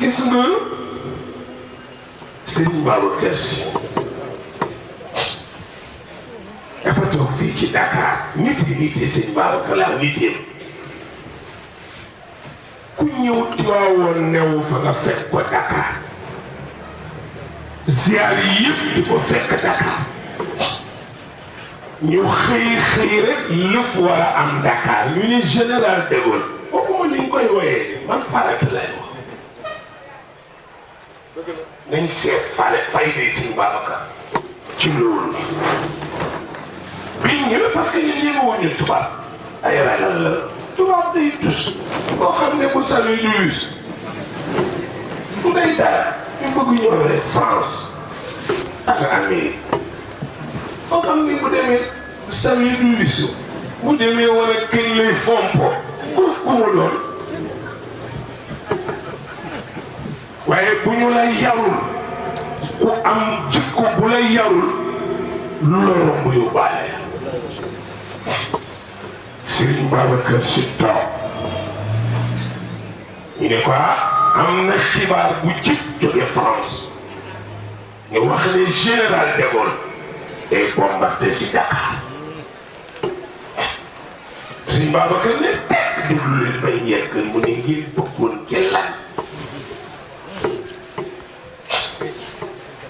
gis nga Serigne Babacar Sy dafa toog fii ci Dakar nit yi Serigne Babacar laa nitéem ku ñëw Tiwaawoon newu fa nga fekk ko Dakar ziar yi yëpp di ko fekk Dakar ñu xëy rek lëf war a am Dakar ñu ne général de Gaulle boobu ma ni ñu koy woyee man farata lay wax nañ seet fay day Serigne Babacar ci loolu biñ ñëwee parce que ñun ñi ma woon ñu tubaab ay ragal la tubaab day tus boo xam ne bu saluy du wis bu day dara ñu bëgg ñëw rek France ak Amérique boo xam ne bu demee saluy du wis bu demee wala këñ lay fompo ku mu doon waaye bu ñu lay yarul ku am jikko bu lay yarul lu la romb yóbbaale la Serigne Babacar Sy toog ñu ne ko am na xibaar bu jëkk jóge France ñu wax ne général de Gaulle day bombardé si Dakar Serigne Babacar ne tekk déglu leen bay yegg mu ne ngeen bëggoon ci lan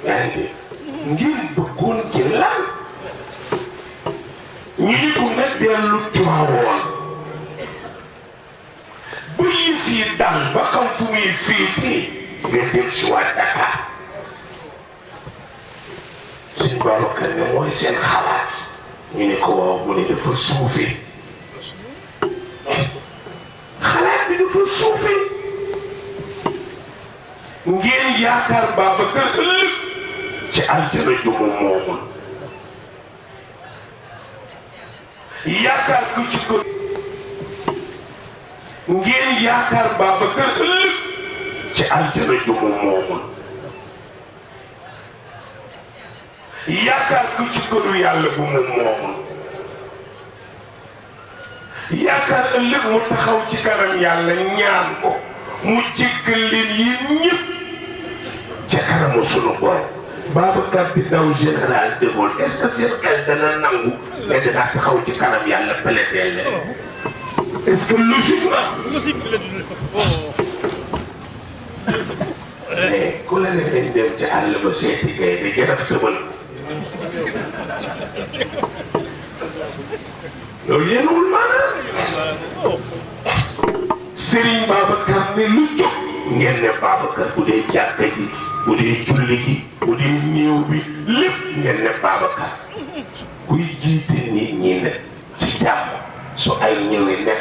yaa ngi ngeen bëggoon ci lan ñu ngi ko nga dellu Tiwaawoon ba yëf yi dal ba xam fu muy féetee nga del si waa Dakar Serigne Babacar ne mooy seen xalaat ñu ne ko waaw mu ne dafa suufee xalaat bi dafa suufee ngeen yaakaar Babacar ëllëg ci aljana ju mu moomul yaakaar ku ci ko ngeen yaakaar Babacar ëllëg ci aljana ju mu moomul yaakaar ku ci këru yàlla bu mu moomul yaakaar ëllëg mu taxaw ci kanam yàlla ñaan ko mu jéggal leen yi ñëpp ca kanamu sunu borom Babacar di daw général de Gaulle est-ce que seen xel dana nangu mais dana taxaw ci kanam yàlla pëleteel leen est-ce que logique la mais ku la ne dañ dem ci àll ba seeti gay da jarab tëbal loolu yéenawul maanaam Serigne Babacar ne lu jóg ngeen ne Babacar bu dee jàkka ji bu dee julli gi bu dee néew bi lépp ngeen ne Babacar kuy jiite nit ñi ne ci jàmm su ay ñëwee nekk